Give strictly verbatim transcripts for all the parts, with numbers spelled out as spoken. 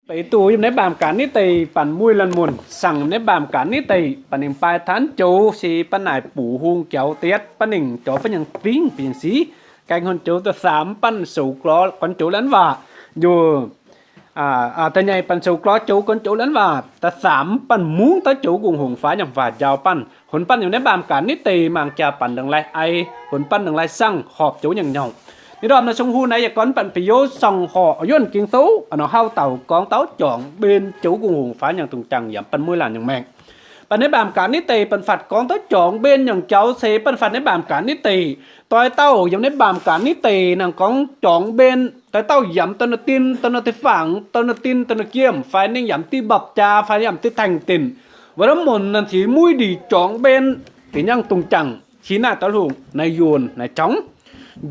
Pei tu yum ne bam ka ni tei pan mui lan mun, sang ne bam ka ni tei pan ning pai than chô si pan nai pu hung kiao tiet pan ning chô pan yang ting pan yang si. Keng hon chô ta sam pan sâu klo kon chô lan wa. Yo, a, a, ta nhai pan sâu klo chô kon chô lan wa. Ta sam pan mung ta chô gung hung fa yang wa jao pan. Hun pan yum ne bam ka ni tei mang kia pan dang lai ai, hun pan dang lai sang họp chô yang nhau. Ni dom na sung hu nai ya kon pan pei yo song ho yun king tu, ano hao tau kong tau chong bên chô gung hung fa yang tung chang yam pan mui lan yang meng. Pan ne bam ka ni tei pan phạt kong tau chong bên yang kiao se pan phạt ne bam ka ni tei. Toi tau yum ne bam ka ni tei nang kong chong bên. Toi tau yam tau na tin, tau na ti phang, tau na tin, tau na kiêm, phải ning yam ti bap cha, phải yam ti theng tin. Wa ram mon nan thi mui di chong bên, ti nhang tung chang, thi na tau lung, na yun, na chong.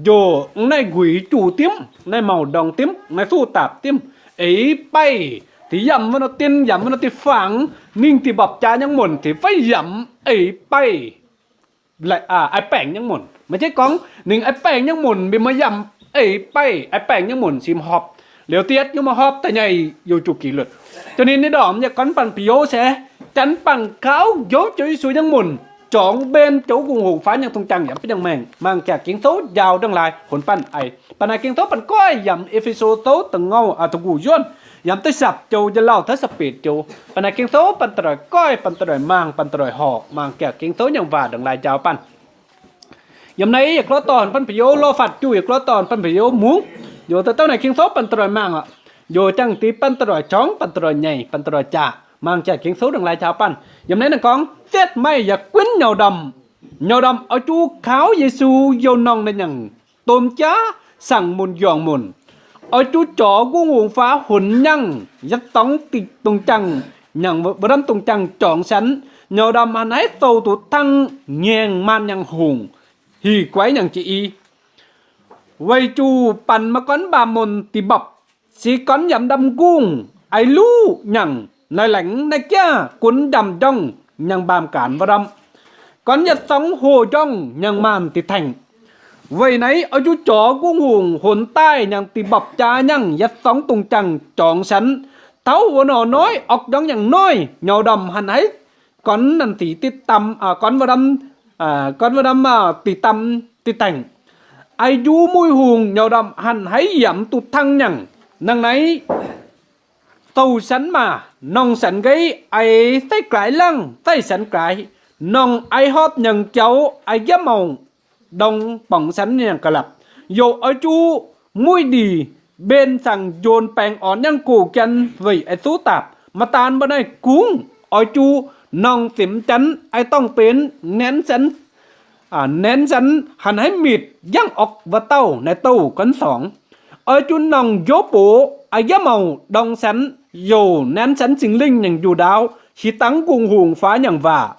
Yo, nai gui chu tim, nai mau dong tim, nai su tap tim. Ei pai, ti yam wa na tin, yam wa na ti phang, ning ti bap cha nhang mon, ti phải yam, ei pai. Lai, a, ai peng nhang mun. Ma che kong, ning ai peng nhang mun, bi ma yam, ei, pai, ai peng nhang mun, sim họp. Liu tiet, ñu ma họp, ta nhai, yo chu kỷ luật. Cho nên ni dom, ya kon pan pio se, chan pang kao, yo chu Yêsu nhang mun. Chong bên, chô gung hung fa yang tung chang, yam pan yang meng. Mang kia king tu, jao dang lai, hun pan ai. Pan ai king tu, pan koi, yam Epheso tu, ta ngau, a, ta gu yuan. Yam ta sap chô, ya lao ta sap pit chô. Pan ai king tu, pan ta roi koi, pan ta roi mang, pan ta roi ho. Mang kia king tu, yang wa dang lai jao pan. Yam nai ya klo ton pan pio lo phạt chu ya klo ton pan pio mung. Yo ta tau nai king tu pan ta roi mang a. Yo chang ti pan ta roi chong, pan ta roi nhai, pan ta roi cha. Mang kia king tu dang lai jao pan. Yam nai nang kong, tiet mai ya quên nhau đầm. Nhau đầm ở chu khao Yêsu yo nong na nhang. Tôm cha sang mun yong mun. Ơ chu chô gung hung fa hun nhang, yat tong ti tung chang, nhang bram tung chang chong san, nhau đom han hái tô tu thăng nhang man nhang hung, hi quái nhang chi y. Wai chu pan ma kon ba mun ti bap, si kon yam đom gung, ai lu nhang, nai leng nai kia, kun đom dong, nhang bam kan wa đom. Kon yat song ho dong, nhang man ti theng. Wai nai, ơ chu chô gung hung, hun tai, nhang ti bap cha nhang, yat song tung chang, chong san. Tau wa no noi, ok dong nhang noi, nhau đom han hái. Kon nan ti ti tam, a, kon wa đom, a, kon wa đom, a, ti tam, ti theng. Ai chu mui hung, nhau đom han hái yam tu thăng nhang. Nang nai, tâu sắn mà, nong sắn gai, ai tay klái lăng, tay sắn klái, nong ai hóp nhang cháu, ai giáp màu, đông bóng sắn nhang kalap. Yo ơ chu, mui đi, bên sang dồn peng on nhang cô kian, vậy ai tú tạp, mà tan bên ai cúng, ơ chu, nong tim chắn, ai tông pên, nén sắn, a, nén sắn, hăn hái mịt, yang ok và tâu, nai tâu, cắn sóng. Ơ chu nong yo bố, a yá màu, đong sắn, yo nén sắn Sing Linh nhang yu đao, si tăng gung hung phá nhang vạ.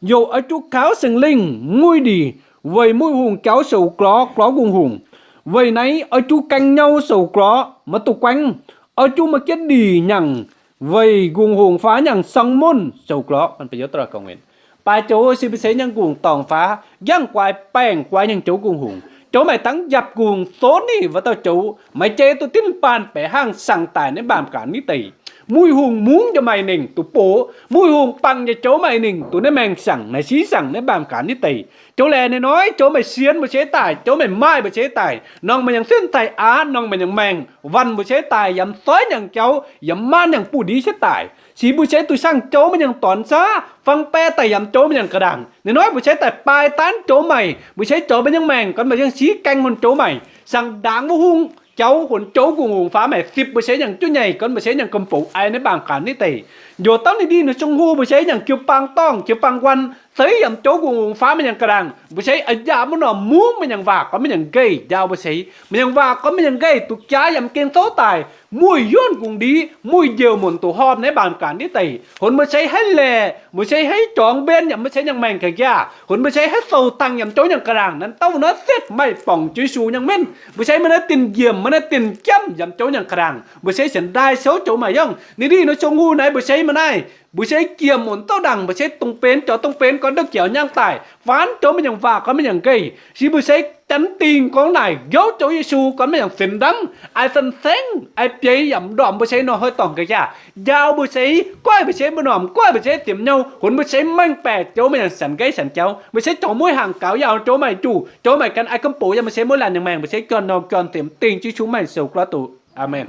Yo ơ chu cáo Sing Linh, mui đi, vầy mui hung cáo sầu kló, kló gung hung. Vầy nai, ơ chu canh nhau sầu kló, mà tu quanh, ơ chu mà kiết đi nhang, vầy gung hung phá nhang song môn, sầu kló, pan pê yô tra cầu nguyện. Pai chô si bê sê nhang gung tong phá, yang kuai peng kuai nhang chô gung hung. Chô mày tăng dập gung số ni và tao chô, mày chê tu tin pan pê hang sang tài nê bam cả ni tây. Mui hung mung cho mày nịnh tu pô, mui hung păng cho chô mày nịnh tu nê mèng sang, nê si sang nê bam cả ni tây. Chô lè nê nói, chô mày siên bê sê tài, chô mày mai bê sê tài, nong mày nhang siên tài á, nong mày nhang mèng, văn bê sê tài, yam soi nhang chô, yam man nhang pu đi sê tài. Si bê sê tu sang chô mày nhang tuan sa, phăng pe tài yam chô mày nhang kơ đang. Nê nói bê sê tài pai tan chô mày, bê sê chô mày nhang mèng, kon mày nhang si keng hôn chô mày. Sang đang mô hung, chô hôn chô gung hung phá mày, sip bê sê nhang chô nhảy, kon bê sê nhang kơm pô, ai nê bang khan ni tây. Yo tao ni đi nê sung hu bê sê nhang kiu pang tong, kiu pang quan, sơi yam chô gung hung phá mày nhang kơ đang. Bê sê a ya mô nô mung mày nhang vạ, kon mày nhang gay, yao bê sê. Mày nhang vạ, kon mày nhang gay, tu kia yam kiêng sô tài. Mui yôn gung đi, mui jêu môn tu hom nê bam khan ni tây. Hôn bê sê hê lè, bê sê hê chong bên yam bê sê nhang mèng kơ gia. Hôn bê sê hê sâu tăng yam chô nhang kơ đang. Năn tâu nơ sét mày pong chư su nhang mên. Bê sê mơ nơ tin giềm, mơ nơ tin chăm yam chô nhang kơ đang. Bê sê sên đai sâu chô mày yong. Ni đi nô sông hu nai bê sê mơ nai. Bê sê giềm môn tâu đang, bê sê tung pên, chô tung pên, kon đơ kiao nhang tài. Phán chô mày nhang vạ, kon mày nhang gay. Si bê sê chắn tin kong nai, ghiu Chao Yêsu kong mây yang sim dăng, ai sân seng, ai pei yăm đom bơ sei nô hơi tong kơ ya. Jao bơ sei, koi bơ sei bơ nôm, koi bơ sei sim nhau, hun bơ sei măng pe, Chao mây yang sân gai sân Chao, bơ sei Chao môi hàng cáo yao, Chao mây chu, Chao mây căn ai kơmpô ya bơ sei môi lan yang meng, bơ sei kion nô kion sim tin Chao Yêsu mây sâu klo tu. Amen.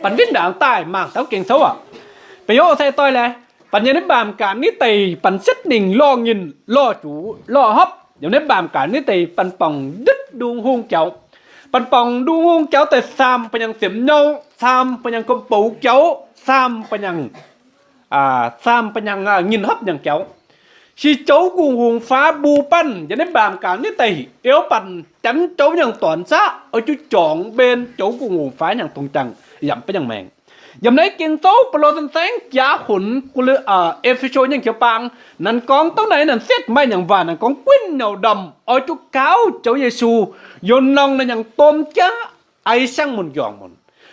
Păn vin đang tai mang tao kiêng sâu a. Pê yô sai toi lê. Păn yơ nê bam ka ni tây păn sĭt ning lo ngin lo chu lo hấp. Yơ nê bam ka ni tây păn pong đứt đung hung chao. Păn pong đung hung chao tây sam panyang sim nhau, sam panyang kơmpô chao, sam panyang, à, sam panyang, à, ngin hấp nhang chao. Si Chao Gung Hùng Phá bu păn, yơ nê bam ka ni tây, iêu păn chăn Chao nhang tuan sa, ơ chu chong bên Chao Gung Hùng Phá nhang tung chăng, yăm panyang meng. Yăm nây kiêng sâu Pôlô sân seng, kia hun, kơ lư, à, Êphêsô nhang kiêu pang, năn kong tao nây năn sĭt mây nhang va, năn kong quyên nhau đom, ơ chu cáo Chao Yêsu, yôn nong năn nhang tôm kia, ai sang mun giong mun.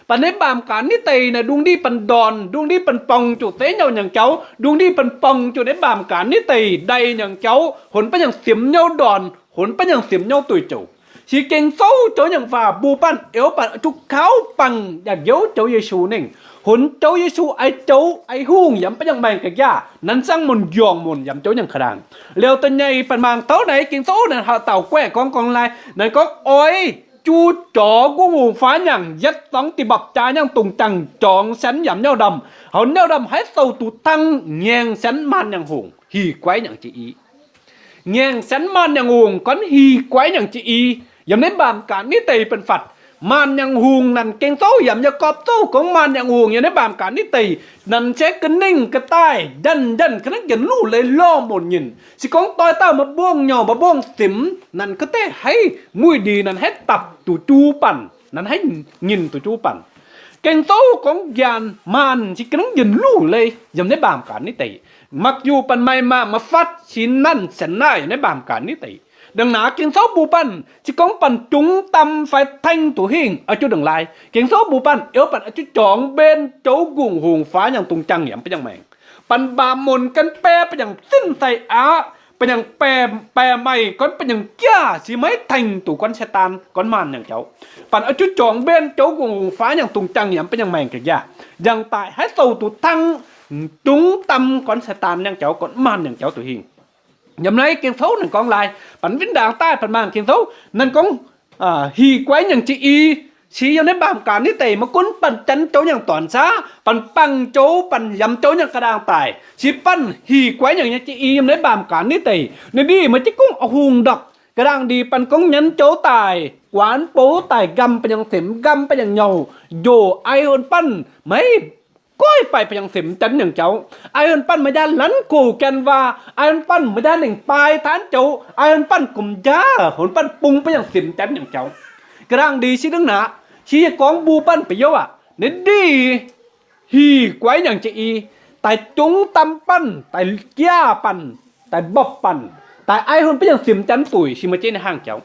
Păn nê bam ka ni tây na đung đi păn đòn, đung đi păn pong chu tê nhau nhang chao, đung đi păn pong chu nê bam ka ni tây đay nhang chao, hun panyang sim nhau đòn, hun panyang sim nhau tui chao. Si kiêng sâu Chao nhang va bu păn, iêu păn chu khao păng, ya ghiu Chao Yêsu ning. Hun Chao Yêsu ai chao, ai hung, yăm panyang meng kơ ya, năn sang mun giong mun, yăm Chao nhang khă đang. Leo tơ nhai păn mang tao nây, kiêng sâu năn hă tao kue kong kong lai, năn kong ôi, chu Chao Gung Hùng Phá nhang, yet tong ti bap cha nhang tung chăng chong sân yăm nhau đom. Hôn nhau đom hãy sâu tu thăng, nhang sân man nhang hung, hi quái nhang chi i. Nhang sân man nhang hung, kong hi quái nhang chi i. Yăm nê bam ka ni tây păn phật. Man nhang hung năn kiêng sâu yăm ya kop sâu kong man nhang hung, yơ nê bam ka ni tây. Năn che kơ ning kơ tai, dăn dăn kơ năn kiêng lu lê lo mun ngin. Si kong toi tao ma buông nhau, ma buông sim, năn kơ tê hãy mui đi năn hãy tăp tu chu păn, năn hãy ngin tu chu păn. Kiêng sâu kong gian man, si kơ năn ngin lu lê, yăm nê bam ka ni tây. Mặc dù păn mây ma, ma phật, si năn sân nai, yăm nê bam ka ni tây. Đăng na kiêng sâu bu păn, si kong păn chúng tâm phải thanh tu hing, ơ chu đăng lai. Kiêng sâu bu păn, iêu păn, ơ chu chong bên Chao Gung Hùng Phá nhang tung chăng yăm panyang meng. Păn ba mun kăn pe panyang sĭn sai a, panyang pe, pe mây, kong panyang kia, si mây thanh tu kong Satan, kong man nhang chao. Păn ơ chu chong bên Chao Gung Hùng Phá nhang tung chăng yăm panyang meng kơ ya. Yang tai hãy sâu tu thăng, chúng tâm kong Satan nhang chao, kong man nhang chao tu hing. Yăm nây kiêng sâu năn kong lai, păn vin đang tai păn mang kiêng sâu, năn kong, à, hi quái nhang chi i, si yăm nê bam ka ni tây ma kong păn chăn Chao nhang tuan sa, păn păng Chao, păn yăm Chao nhang khă đang tai. Si păn hi quái nhang nhang chi i, yăm nê bam ka ni tây, nê đi ma chi kong a hung đok. Khă đang đi păn kong nhăn Chao tai, quán pô tai găm panyang sim, găm panyang nhau, yo ai hôn păn, mây Koi pai panyang sim chăn nhang chao. Ai hôn păn ma ya lăn kô kian va. Ai hôn păn ma ya ning pai than chao. Ai hôn păn kum ya hôn păn pung panyang sim chăn nhang chao. Kơ rang đi si đăng na. Si ya kong bu păn pơ yô a. Nê đi. Hi kuai nhang chi i. Tai chung tâm păn. Tai kia păn. Tai bop păn. Tai ai hôn panyang sim chăn tui. Si ma chê nê hang chao.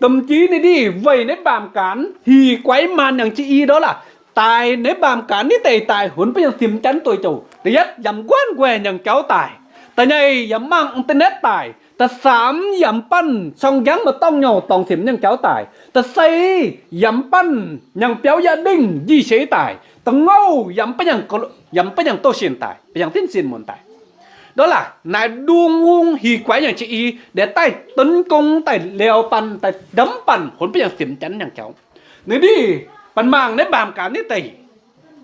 Tâm chi nê đi, vay nê bam kan, hi kuai man nhang chi i đó là, tai nê bam kan nê tê tai hôn panyang sim chăn tui chao. Tê yat yam guan gue nhang chao tai. Ta nhai yam mang internet tai. Ta sam yam păn, song jang ma tong nhao tong sim nhang chao tai. Ta say yam păn, nhang piao gia đình, ji sê tai. Ta ngâu yam panyang kol-, yam panyang tô sin tai. Panyang tin sin mun tai. Đó là nai đung hung hi kuai nhang chi i, để tai tấn công, tai leo păn, tai đấm păn, hôn panyang sim chăn nhang chao. Nê đi, păn mang nê bam kan nê tê.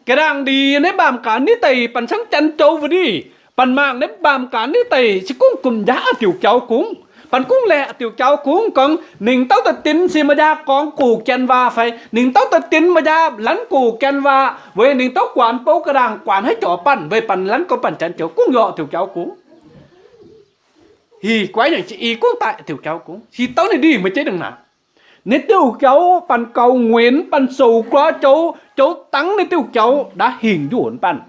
Kơ rang đi nê bam kan nê tê, păn sang chăn chao vơ đi. Păn mang nê bam kan nê tê, si kung kum ya a tiu chao kung. Păn kung lê a tiu chao kung kong, ning tao ta tin si ma ya kong kô kian va phải, ning tao ta tin ma ya lăn kô kian va, vay ning tao kuan pô kơ rang kuan hê chao păn, vay păn lăn kô păn chăn chao kung yô a tiu chao kung. Hi kuai nhang chi i kung tai a tiu chao kung. Si tao nê đi ma chê đăng na. Nê tiu chao păn cầu nguyện păn sâu kua chao, chao tăng nê tiu chao đã hing yu hôn păn.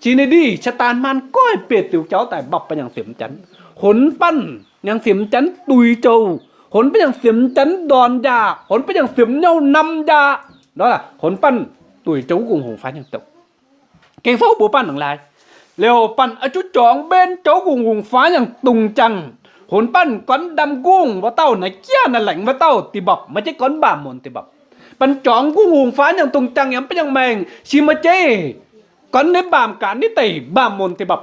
Chi nê đi, Satan man koi pê tiu chao tai bap panyang sim chăn. Hôn păn, nhang sim chăn tui chao. Hôn panyang sim chăn đòn ya, hôn panyang sim nhao năm ya. Đó là hôn păn tui chao kung hung phá nhang tao. Keng sâu bu păn nang lai. Leo păn a chu chong bên chao kung hung phá nhang tung chang. Hun păn kŏn đăm gung wa tâu, na chia na lĕng wa tâu ti băp, ma chê kŏn bam mun ti băp. Păn chong gung hung pha nhang thung chang yăm pơ nhang meng, si ma chê kŏn nê bam ka ni tei bam mun ti băp.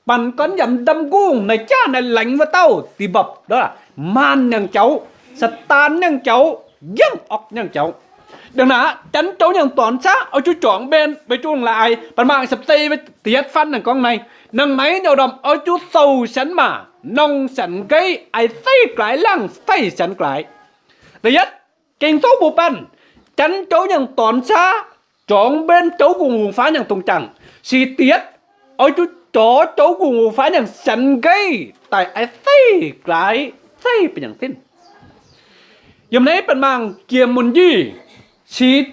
Păn kŏn yăm đăm gung, na chia na lĕng wa tâu ti băp. Đó là man nhang châu, Satan nhang châu, yăng ŏk nhang châu. Đăng na, chăn châu nhang tuan sa, ơ chú chong bên, bê chung là ai, păn mang sập tê, bê tiết phán nhang kong này. Năng nây nhô đom, ơ chú sâu sẵn mà, nông sẵn gây, ai tây cái lăng, tây sẵn cái. Tiết, kinh số bu păn, chăn châu nhang tuan sa, chong bên châu gung hung pha nhang thung chang. Si tiết, ơ chú chó châu gung hung pha nhang sẵn gây, tại ai tây cái, tây pơ nhang tin. Yom nây păn mang kia mun ji, si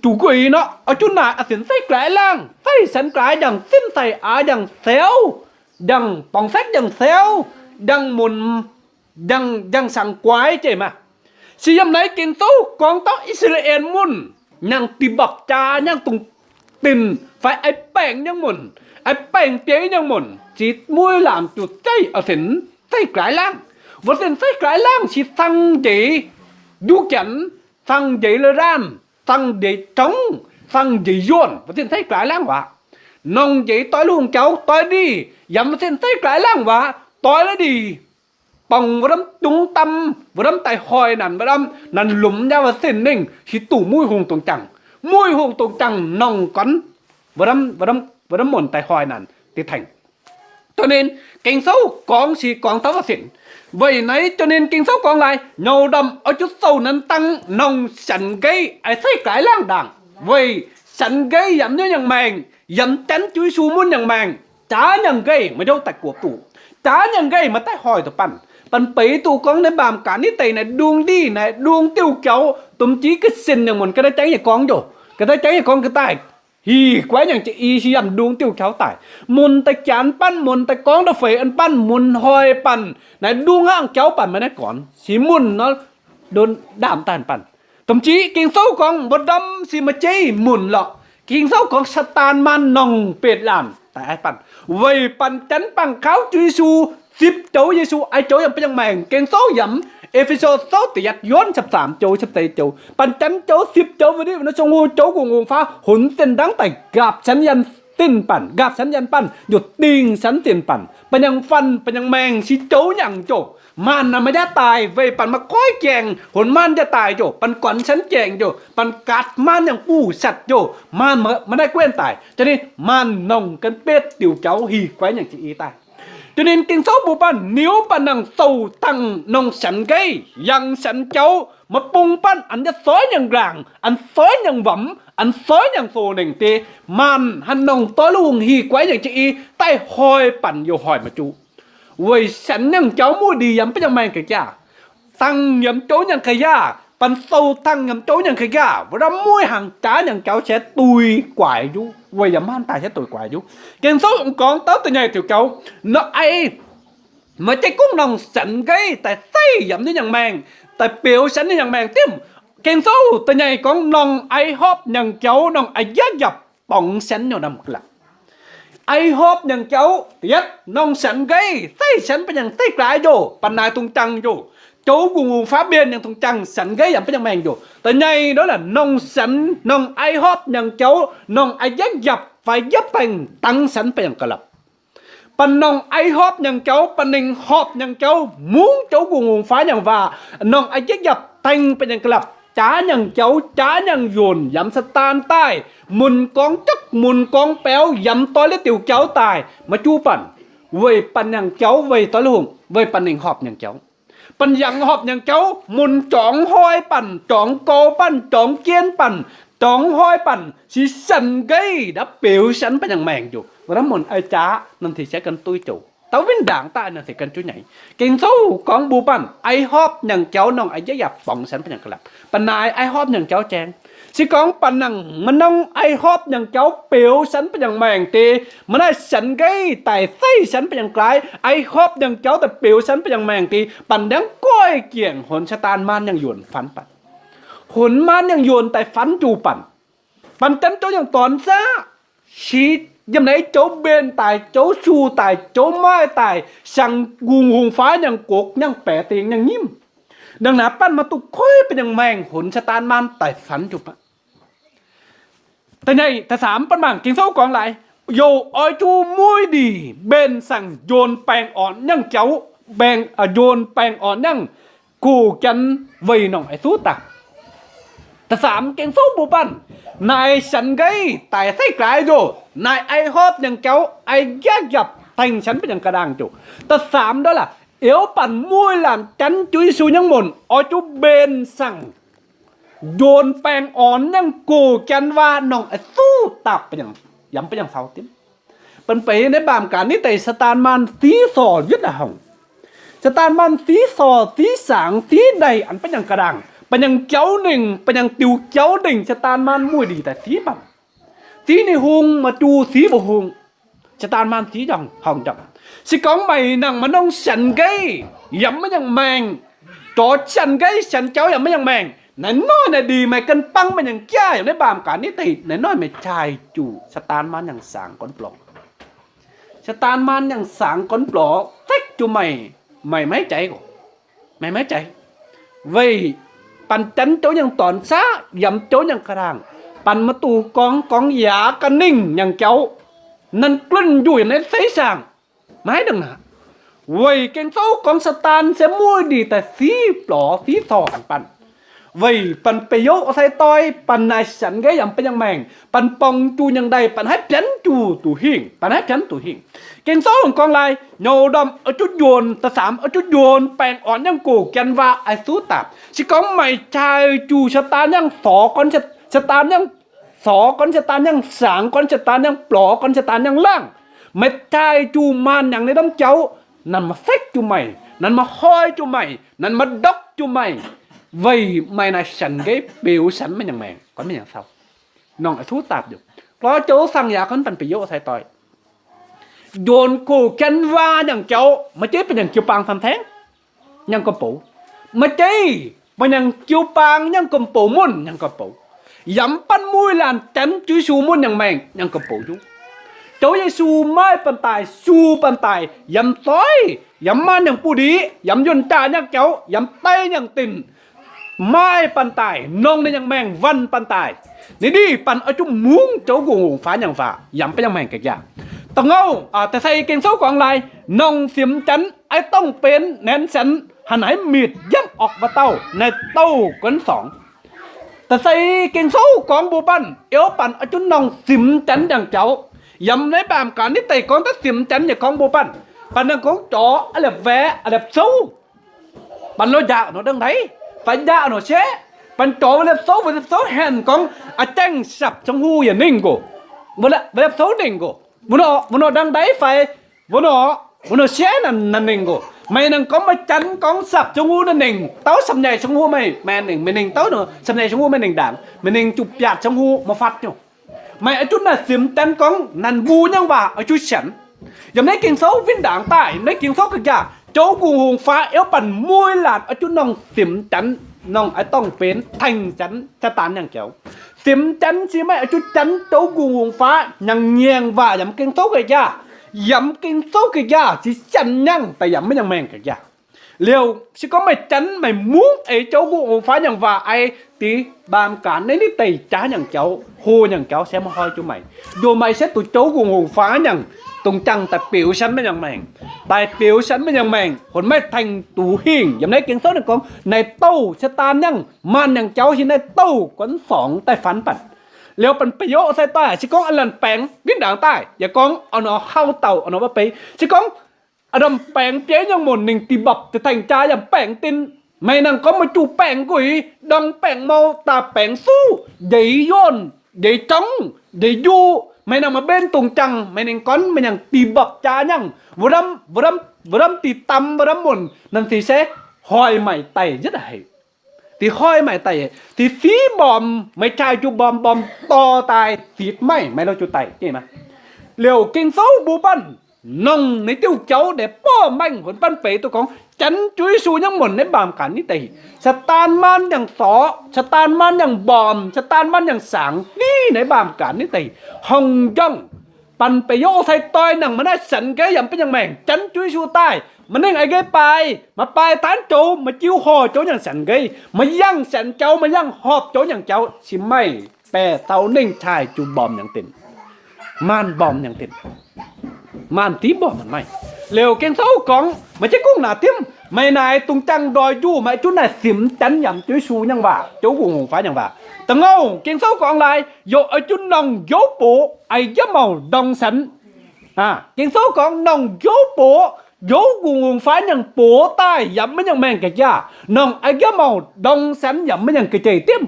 Chu kơ i nơ, ơ chu na a sĭn sai klai lang, sai săn klai dăng sĭn sai a dăng seo, dăng pong sek dăng seo, dăng mun, dăng, dăng sang kuai chê ma. Si yom nai King Saul kong tŏ Israel mun, nang ti bap cha, nang tung tin, phải ai peng nang mun, ai peng piê nang mun, si mui lam chu sai a sĭn sai klai lang. Vơ sĭn sai klai lang, si sang dê, du kian, sang dê lơ ran, sang dê trống, sang dê yuan, vơ sĭn sai klai lang wa. Nong dê toi lung kéo, toi đi, yam vơ sĭn sai klai lang wa, toi lơ đi. Pong vơ đâm tung tâm, vơ đâm tai hoi năn, vơ đâm năn lum nha vơ sĭn ninh, si tu mui hung tung chăng. Mui hung tung chăng nong kon, vơ đâm, vơ đâm, vơ đâm môn tai hoi năn, ti thành. Cho nên, King Saul kong si kong tŏ vơ sĭn. Vậy nai, cho nên King Saul kong lai, nhâu đâm, ơ chu Saul năn tăng nong săn gay, ai sai klai lang dang. Vậy, săn gay yam nhơ nhang meng, yam chăn chu Yêsu mun nhang meng. Cha nhang gay, ma dâu tai kuop tu. Cha nhang gay, ma tai hoi tu păn. Păn pei tu kong nai bam ka ni tai nai đung đi, nai đung tiu kéo, tum chi kơ sĭn nhang mun kơ nai chang ye kong jo. Kơ nai chang ye kong kơ tai. Hi, kuai nhang chi i si yam đung tiu kéo tai. Mun tai kian păn, mun tai kong da phei ăn păn, mun hoi păn. Nai đung hang kéo păn ma nai kon. Si mun nơ đun đam tan păn. Tum chi King Saul kong vơ đâm si ma chê mun lŏ. King Saul kong Satan man nong pet lan. Tai ai păn. Vậy păn chăn păng khao chu Yêsu, sip châu Yêsu, ai châu yam păng meng. King Saul yam, Ephesos Saul ti yat yuan sap sam châu, sap tây châu. Păn chăn châu, sip châu vơ đi, vơ nơ song hu châu gung hung pha, hun sĭn dang tai gap săn yam sĭn păn, gap săn yam păn, yut ting săn sĭn păn. Păn nhang phan, păn nhang meng, si châu nhang châu. Man na ma ja tai, vei păn ma koi kieng, hun man ja tai jo, păn kon săn kieng jo, păn kat man nhang pu sat jo, man ma, ma nai kuen tai. Cho nên, man nong kăn pet tiu chau hi kuai nhang chi i tai. Cho nên King Saul bu păn, nếu păn nang Saul tăng nong săn gay, yang săn chau, ma pung păn, ăn ja soi nhang grang, ăn soi nhang vam, ăn soi nhang so neng te, man, hăn nong toi lung hi kuai nhang chi i, tai hoi păn yo hoi ma chu. Vơi săn nhang chau mu đi yam păn nhang meng kơ cha. Tăng yam châu nhang kơ ya. Păn Saul tăng yam châu nhang kơ ya. Vơ đâm mui hang cha nhang chau se tui kuai ju. Vơi yam man tai se tui kuai ju. King Saul ung kong tŏ tơ nhai tiu kéo. Nơ ai. Ma chê kung nong săn gay. Tai sai yam ni nhang meng. Tai piu săn ni nhang meng tim. King Saul tơ nhai kong nong ai hop nhang chau nong ai yak yap. Pong săn nhô đâm klap. Ai hop nhang chau, tiết, nong săn gay, sai săn păn nhang sai klai jo, păn nai tung chăng jo. Châu gung hung pha biên nhang tung chăng, săn gay yam păn nhang meng jo. Tơ nhai đó là nong săn, nong ai hop nhang chau, nong ai yak yap, phải yap peng, tăng săn păn nhang klap. Păn nong ai hop nhang chau, păn ning hop nhang chau, mung châu gung hung pha nhang va, nong ai yak yap, tăng păn nhang klap. Cha nhang chau, cha nhang yuan, yam Satan tai. Mun kong chak, mun kong peo, yam toi lơ tiu chau tai. Ma chu păn. Vơi păn nhang chau, vơi toi lơ hung, vơi păn ning hop nhang chau. Păn yang hop nhang chau, mun chong hoi păn, chong ko păn, chong kien păn, chong hoi păn, si săn gay, đã piu săn păn nhang meng ju. Vơ đâm mun ai cha, năn thi se kăn tui châu. Tâu vin dang ta năn thi kăn chu nhai. King Saul kong bu păn, ai hop nhang chau nong ai yak yap pong săn păn nhang klap. Păn nai ai hop nhang chau cheng. Si kong păn nang, ma nong ai hop nhang chau piu săn păn nhang meng ti, ma nai săn gay tai sai săn păn nhang klai, ai hop nhang chau tai piu săn păn nhang meng ti, păn dang koi kieng hun Satan man nhang yuan phan păn. Hun man nhang yuan tai phan chu păn. Păn chăn châu nhang ton sa, si Yăm nây châu ƀen tai, châu su tai, châu mai tai, săng gung hùng phá ñăng kok, ñăng pe ting, ñăng nhim. Đăng na pan ma tu khôi pơ ñăng meng hŭn Satan man tai phăn chu pă. Tơ nhây, tơ sam pan măng Kinh Sâu kong lai. Yua ơi chu mui đi, ƀen săng dôn peng on ñăng châu, ƀen, à, dôn peng on ñăng ku kiăn vay nong ai su tap. Tơ sam Kinh Sâu bu pan. Nai săn gai, tai sai klai dô. Nai ai hop ñăng châu, ai giak giap, thành săn pơ ñăng kơdang chu. Tơ sam đó là, iêu pan mui lan chăn chu Yêsu ñăng môn, ơi chu ƀen săng dôn peng on ñăng ku kiăn va nong ai su tap pơ ñăng, yăm pơ ñăng sau tim. Păn pei nê bam ka ni tây Satan man tí so yết a hồng. Satan man tí so, tí sang, tí đầy ăn pơ ñăng kơdang. Pơ ñăng châu ninh, pơ ñăng tiu châu ninh, Satan man mui đi tai tí bam. Tí ni hung ma chu tí bu hung. Satan man tí jong, hong jong. Si kong mai năng ma nong săn gai, yăm ma ñăng meng. Cho săn gai, săn châu yăm ma ñăng meng. Nai noi nai đi mai kăn păng mai ñăng kia, yăm nai bam ka ni tây, nai noi mai chai chu, Satan man ñăng sang kon plong. Satan man ñăng sang kon plong, tek chu mai, mai mai chai ko. Mai mai chai. Vay, păn chăn châu ñăng ton sa, yăm châu ñăng kơdang. Păn ma tu kong, kong ya kơ ninh ñăng châu. Năn klun ju yăm nai sai sang. Mai đăng na. Vay Kinh Sâu kong Satan sẽ mui đi tai si plo si so ăn păn. Vay păn pê yô sai toi păn nai săn gai yăm pơ ñăng meng. Păn pong chu ñăng đai păn hai pian chu tu hing. Păn hai pian tu hing. Kinh Sâu kong lai. Nhô đom ơ chu dôn tơ sam ơ chu dôn peng on ñăng ku kiăn va ai su tap. Si kong mai chai chu Satan ñăng so kon Sat-, Satan ñăng so kon Satan ñăng sang kon Satan ñăng plo kon Satan ñăng lang. Mai chai chu man ñăng ni đom châu. Năn ma sek chu mai. Năn ma hoi chu mai. Năn ma dok chu mai. Vay mai na săn gai pêu săn mai ñăng meng. Kon mai ñăng sau. Nong ai su tap ju. Klo châu sang ya kon păn pê yô sai toi. Dôn ku kiăn va ñăng châu. Ma chê pơ ñăng kiu pang sam theng. Ñăng kơm pô. Ma chê, ma ñăng kiu pang ñăng kơm pô môn, ñăng kơm pô. Yăm păn mui lan chăn chu Yêsu môn ñăng meng, ñăng kơm pô ju. Châu Yêsu mai păn tai, su păn tai, yăm soi, yăm man ñăng pu đi, yăm yôn cha ñăng châu, yăm tay ñăng tin. Mai păn tai, nong ni ñăng meng, văn păn tai. Ni đi, păn ơ chu mung châu gung hùng phá ñăng va, yăm pơ ñăng meng kơ ya. Tơ ngâu, à, tơ sai Kinh Sâu kong lai, nong sim chăn, ai tong pên nén săn, hăn ai mịt yăm ok va tâu, nai tâu kơn song. Tơ sai Kinh Sâu kong bu păn, iêu păn ơ chu nong sim chăn đăng châu. Yăm nai bam ka ni tây kong tơ sim chăn nhị kong bu păn. Păn đăng kong cho, a lep ve, a lep sâu. Păn lô ja nô đăng đai. Păn ja nô se. Păn cho lep sâu, lep sâu hèn kong, a cheng sap sông hu ya ning go. Vơ lep, vơ lep sâu ning go. Vơ nô, vơ nô đăng đai phải. Vơ nô, vơ nô se năn, năn ning go. Mai năn kong mai chăn kong sap sông hu năn ning. Tâu sap nhai sông hu mai, mai ning, mai ning tâu nô, sap nhai sông hu mai ning đăng. Mai ning chu piat sông hu, ma phat nô. Mai a chu na sim chăn kong, năn bu nhăng va, a chu săn. Yăm nai Kinh Sâu vin đăng tai, yăm nai Kinh Sâu kơ ya. Châu gung hùng phá iêu păn mui lan, a chu nong sim chăn, nong ai tong pên, thành chăn, Satan nhăng châu. Sim chăn si mai a chu chăn châu gung hùng phá, nhăng ngiêng va, yăm Kinh Sâu kơ ya. Yăm Kinh Sâu kơ ya, si săn nhăng, ta yăm mai nhăng meng kơ ya. Liêu, si kong mai chăn mai mung ai châu gung hùng phá nhăng va ai ti bam ka nai ni tây cha nhăng châu, hu nhăng châu se ma hoi chu mai. Dô mai se tu châu gung hùng phá nhăng, tung chăng tai pêu săn mai nhăng meng. Tai pêu săn mai nhăng meng, hôn mai thành tu hing, yăm nai Kinh Sâu nai kong, nai tâu Satan nhăng, man nhăng châu si nai tâu, kơn song tai phăn păn. Liêu păn pê yô sai tai, si kong a lăn peng, vin đăng tai, ya kong, a nô hao tâu, a nô ba pê, si kong, a đom peng pia nhăng môn ning ti băp ti thành cha yăm peng tin. Mai năng kong ma chu peng gui, đong peng mau ta peng su, dây yôn, dây trống, dây ju. Mai năng ma bên tung chăng, mai năng kong mai năng ti băp cha nhăng. Vơ đâm, vơ đâm, vơ đâm ti tâm, vơ đâm môn, năn ti se, hoi mai tai yết a hê. Ti hoi mai tai, ti phi bom, mai chai chu bom, bom to tai, ti mai, mai lo chu tai, ti ma. Liêu Kinh Sâu bu păn, nong ni tiu châu đe po meng hôn păn pê tu kong, chăn chu Yêsu nhăng môn nai bam ka ni tây. Satan man nhăng so, Satan man nhăng bom, Satan man nhăng sang, ni nai bam ka ni tây. Hong jong, Păn pê yŏ sai toi nang mâna săn gai yăm pơ yang meng. Chăn chuy su tai. Mơ ninh ai gai pai. Mơ pai tan châu. Mơ chiu ho châu yang săn gai. Mơ yang săn châu. Mơ yang họp châu yang châu. Si mây. Pê tao ninh chai chu bom yang tin. Man bom yang tin. Man tí bom man mây. Liu keng sâu kong. Mơ chê kung na tim. Mây nai tung chăng đòi chu. Mơ chu nai sim chăn yăm chuy su yang va. Châu gung hùng phá yang va. Tơ ngâu. Keng sâu kong lai. Yŏ ai chu nong yŏ pô. Ai yăm mâu dong săn. À, keng sâu kong nong yŏ pô, yŏ gung hùng phá yang pô tai yăm mơ yang meng kơ cha. Nong ai yăm mâu dong săn yăm mơ yang kơ chê tim.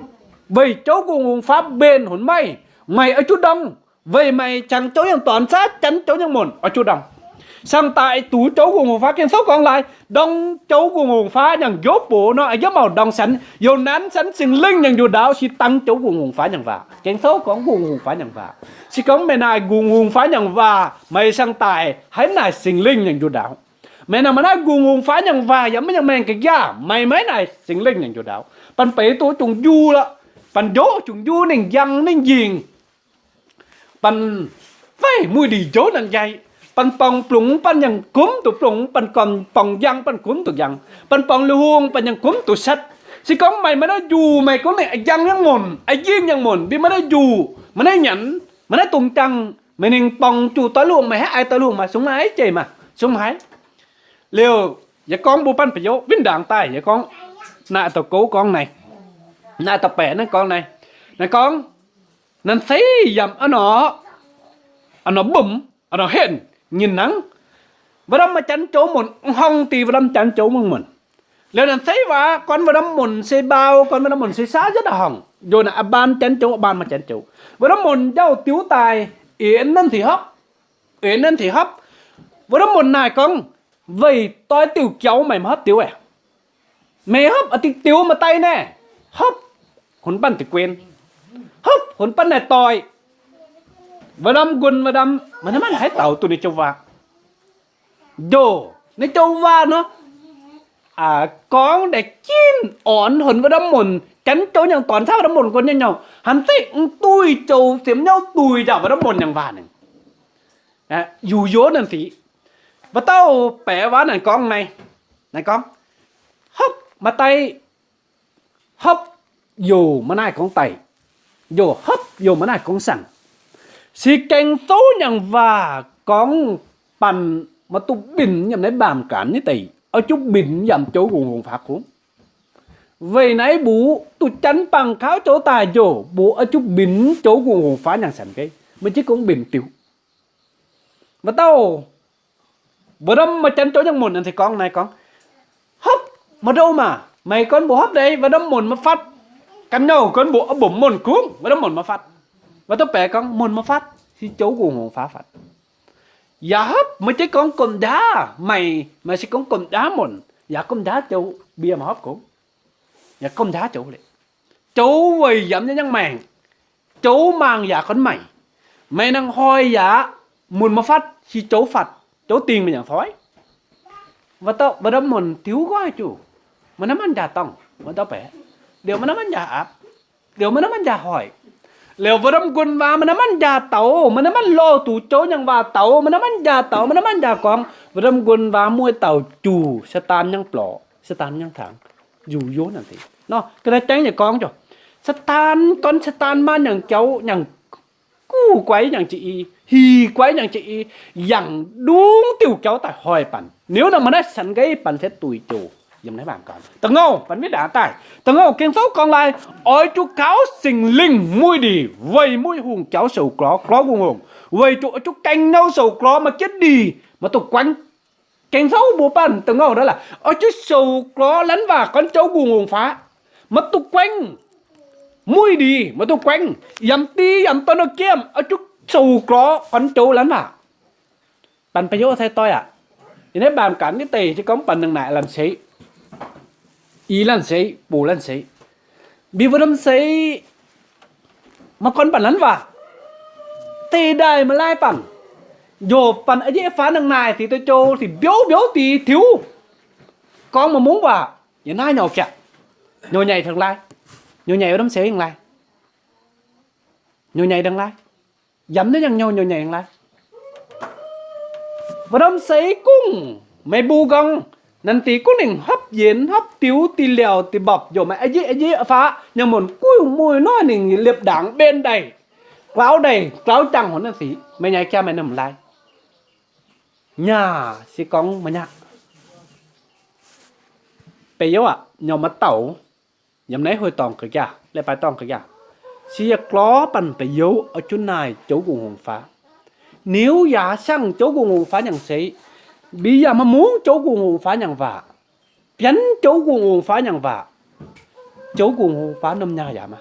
Vây châu gung hùng phá bên hôn mây. Mây ai chu dong. Vây mây chăn châu yang tuan sa chăn châu yang môn. Ai chu dong. Sang tai tu châu gung hùng phá keng sâu kong lai. Dong châu gung hùng phá yang yŏ pô nong ai yăm mâu dong săn. Yŏ nan săn sing linh yang yŏ đao si tăng châu gung hùng phá yang va. Keng sâu kong gung hùng phá yang va. Si kong mê nai gung hùng phá yang va, mây sang tai, hãy nai sing linh yang yŏ đao. Mê nai mơ nai gung hùng phá yang va, yăm mơ yang meng kơ ya, mây mơ nai sing linh yang yŏ đao. Păn pê tô chung yŏ la, păn yŏ chung yŏ ninh yang ninh ying. Păn vây mui đi yŏ nan yai. Păn pong plung, păn yang kum tu plung, păn kon pong yang, păn kum tu yang. Păn pong lu hung, păn yang kum tu sat. Si kong mây mơ nai yŏ, mây kong ninh yang yang môn, a ying yang môn, bi mơ nai yŏ, mơ nai nhan, mơ nai tung chăng, mê ninh pong chu tơ luông mê hê ai tơ luông mă sung mă ai chê mă sung mă ai. Liu, ya kong bu păn pê yŏ, vin dang tai, ya kong. Na tơ kô kong nai. Na tơ pê na kong nai. Na kong. Nan sei yăm ano. Ano bum, ano hên. Nhin nang. Vơ đăm mă chăn châu môn, hong ti vơ đăm chăn châu môn môn. Liu nan sei va, kon vơ đăm môn sei bao, kon vơ đăm môn sei sa rất là hong. Yŏ na aban chăn châu, aban mă chăn châu. Vơ đăm môn yŏ tiu tai, yên nan thì hấp. Yên nan thì hấp. Vơ đăm môn nai kong, vây toi tiu châu mây mă hấp tiu e. Mây hấp a ti tiu mă tai ne. Hấp, hôn păn ti quên. Hấp, hôn păn nai toi. Vơ đăm gun vơ đăm, mă nai mă nai hãy tao tu ni châu va. Yŏ, ni châu va nơ. À, kong đe chin ôn hôn vơ đăm môn. Chăn châu yang tuan sa vơ đăm môn kon yang yŏ. Hăn ti ung tui châu tiêm yŏ tui ya vơ đăm môn yang va ninh. À, yŏ yŏ nan ti. Vơ tao pê va nan kong nai. Nan kong. Hấp, mă tai. Hấp, yŏ mơ nai kong tai. Yŏ hấp, yŏ mơ nai kong săn. Si keng sâu yang va kong păn mă tu bin yăm nai bam kan ni tai. Ơ chu bin yăm châu gung hùng phá kong. Vây nai bu, tu chăn păng khao châu tai yŏ, bu ơ chu bin châu gung hùng phá yang săn kê. Mơ chi kong bin tiu. Vơ tao. Vơ đăm mă chăn châu yang môn, nan si kong nai kong. Hấp, mă đô mă. Mây kon bu hấp đei, vơ đăm môn mă phăt. Căn nhau kon bu, ơ bum môn kung, vơ đăm môn mă phăt. Vơ tao pê kong, môn mă phăt. Si châu gung hùng phá phăt. Ya hấp, mơ chi kong kôm đa, mây, mơ si kong kôm đa môn. Ya kôm đa châu, bia mă hấp kung. Ya kôm đa châu lê. Châu vây yăm yang yang meng. Châu mang ya kon mây. Mây năng hoi ya, môn mă phăt, si châu phăt. Châu ting mê yang phoi. Vơ tao, vơ đăm môn tiu goi chu. Mơ nai mă ya tong, vơ tao pê. Điều mơ nai mă ya ap. Điều mơ nai mă ya hoi. Liu vơ đăm gun va, mơ nai mă ya tao, mơ nai mă lo tu châu yang va tao, mơ nai mă ya tao, mơ nai mă ya kong. Vơ đăm gun va mui tao chu, Satan yang plo, Satan yang thang. Yŏ yŏ nan ti. Nơ, kơ nai chăng ya kong chu. Satan, kon Satan mă yang châu, yang ku quái yang chi i, hi quái yang chi i, yang đúng tiu châu tai hoi păn. Nếu nang mơ nai săn gai păn sẽ tui châu. Yăm nai bam kan. Tơ ngâu, păn mi đa tai. Tơ ngâu, keng sâu kong lai. Ôi chu khao sing linh mui đi. Vây mui hùng châu sâu klô, klô gung hùng. Vây chu, ôi chu keng nhau sâu klô mă kiết đi. Mă tu quanh. Keng sâu bu păn, tơ ngâu đó là, ơ chu sâu klô lăn va kon châu gung hùng phá. Mă tu quanh. Mui đi, mă tu quanh. Yăm ti, yăm tơ nơ kiêm, ơ chu sâu klô kon châu lăn va. Păn pê yŏ sai toi a. Ơ nai bam kan ni tai, chi kong păn nang nai lăn sei. I lăn sei, bu lăn sei. Bi vơ đăm sei, mă kon păn lăn va. Ti đai mă lai păn. Yŏ păn a djê pha nang nai ti tơ châu ti biu biu ti thiu. Kong mă mung va. Yŏ nai nhŏ kiă. Nhŏ nhai thăng lai. Nhŏ nhai vơ đăm sei yang lai. Nhŏ nhai đăng lai. Yăm nai yang nhŏ nhŏ nhai yang lai. Bơrơm sĕ kung, mĕ bu gong, năn ti kung ning hŏp yen, hŏp tiu, ti liao, ti bok, yo mĕ aji, aji, a pha, nhang mŭn, kuih mui nŏ ning lĕp đang ƀen đai. Klao đai, klao chăng hŏn năn ti, mĕ nhai kia mĕ nơm lai. Nha, si kong mă nha. Pê yo a, nho mă tao. Yăm nai hơi tong kơ gia, lĕ pai tong kơ gia. Si ya klo păn pê yo, a chu nai, chô gung hung pha. Nếu ya sang chô gung hung pha nhang sĕ. Bi ya mă mŭng chô gung hung pha nhang wa. Pian chô gung hung pha nhang wa. Chô gung hung pha nơm nha ya mă.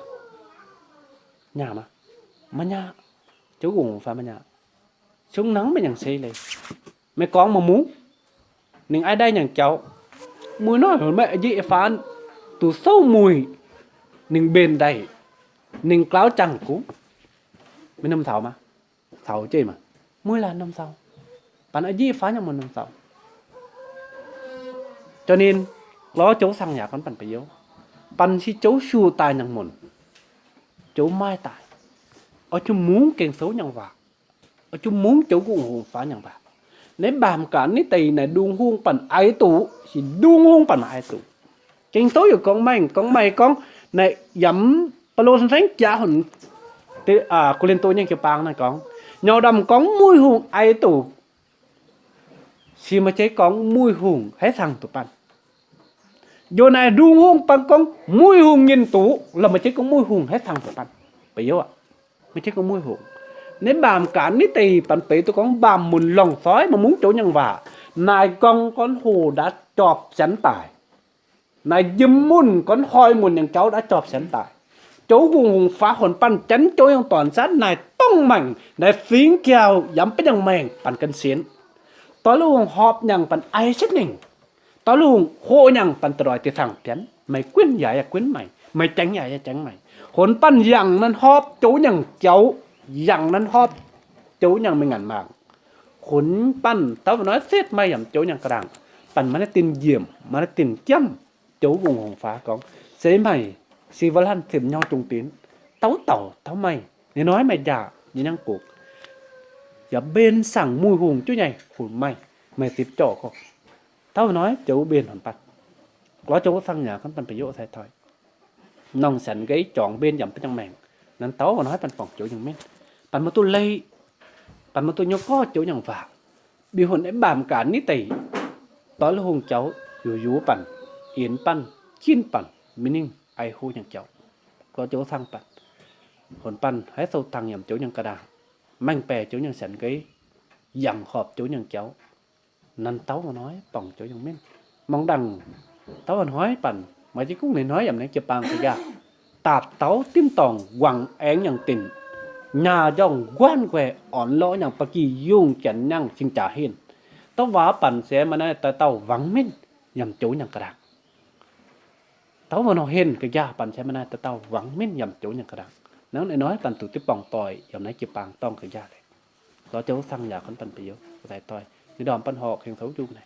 Nha mă. Mă nha. Chô gung hung pha mă nha. Sung năng mĕ nhang sĕ lĕ. Mĕ kong mă mŭng. Ning ai đai nhang chao. Mui nŏ, mĕ aji e phan. Tu sâu mui. Ning ƀen đai. Ning klao chăng kung. Mĕ nơm thao mă. Thao chê mă. Mui la nơm thao. Păn aji e phan nhang mŭn nơm thao. Cho nên, lo chô sang ya kăn păn pê yo. Păn si chô su tai nhang mŭn. Chô mai tai. Ơ chu mŭng keng sâu nhang wa. Ơ chu mŭng chô gung hung pha nhang wa. Nĕ bam ka nĕ tây nĕ đung hung păn ai tu, si đung hung păn ai tu. Keng sâu yo kong mĕ, kong mĕ kong, nĕ yăm pă lô săn seng cha hŭn. Tê, a, Kôrintô nhang chư pang năn kong. Nho đăm kong mui hung ai tu. Si mă chê kong mui hung, hĕ sang tu păn. Yo nai đung hung păn kong mui hung ngin tu, la mă chê kong mui hung hĕ sang păn. Pê yo a. Mă chê kong mui hung. Nĕ bam ka nĕ tây păn pê tu kong bam mŭn lòng soi mă mŭng chô nhang wa. Nai kong kăn hô đã chọp săn tai. Nai jim mŭn kăn hơi mŭn nhang chao đã chọp săn tai. Chô gung hung pha hŭn păn chăn chô nhang tuan săn nai tong mĕng, nai phing kiao yăm pă nhang mĕng păn kăn sên. Tơ lu hung họp nhang păn ai sên ning. Tơ lu hung hô nhang păn tơdoi ti thăng pian. Mĕ quyên ya ya quyên mĕ. Mĕ cheng ya ya cheng mĕ. Hŭn păn yang năn họp chô nhang chao. Yang năn họp chô nhang mĕ ngăn mang. Hŭn păn tơ lu nai sĕt mĕ yăm chô nhang kơdang. Păn mă nai tin jim, mă nai tin kiăm. Chô gung hung pha kong. Sĕ mĕ, si wal hăn thim nho chung tin. Tao tao, tao mĕ. Nĕ nai mĕ ja, nĕ nhang kuk. Ya ƀen sang mui hung chu nhai, hŭn mĕ. Mĕ tip chô kong. Tao nai, chô ƀen hŭn păn. Lo chô sang ya kăn păn pê yo sai thoi. Nong săn gai chong ƀen yăm pă nhang mĕng. Năn tao nai păn pong chô nhang mĕn. Păn mă tu lei. Păn mă tu nho kơ chô nhang wa. Bi hŭn e bam ka nĕ tây. Tơ lu hung chao, yu yu păn. Yên păn, chin păn. Mĕ ning ai hô nhang chao. Lo chô sang păn. Hŭn păn, hĕ sâu thăng yăm chô nhang kơdang. Mĕng pê chô nhang săn gai. Yang họp chô nhang chao. Năn tao nai pong chô nhang mĕn. Mong đăng tao nai păn. Mă chê kung nĕ nai yăm nĕ chư pang kơ ya. Tap tao tin tong wang eng nhang tin. Nha jong guan kue ôn lo nhang pă ki yung kian nhang sing cha hin. Tao wa păn sĕ mă nai tơ tao wang mĕn. Yăm chô nhang kơdang. Tao wa nô hin kơ ya păn sĕ mă nai tơ tao wang mĕn yăm chô nhang kơdang. Năn nĕ nai păn tu ti pong toi yăm nai chư pang tong kơ ya lĕ. Lo chô sang ya kăn păn pê yo, sai thoi. Nĕ đom păn hŏ keng sâu chu nai.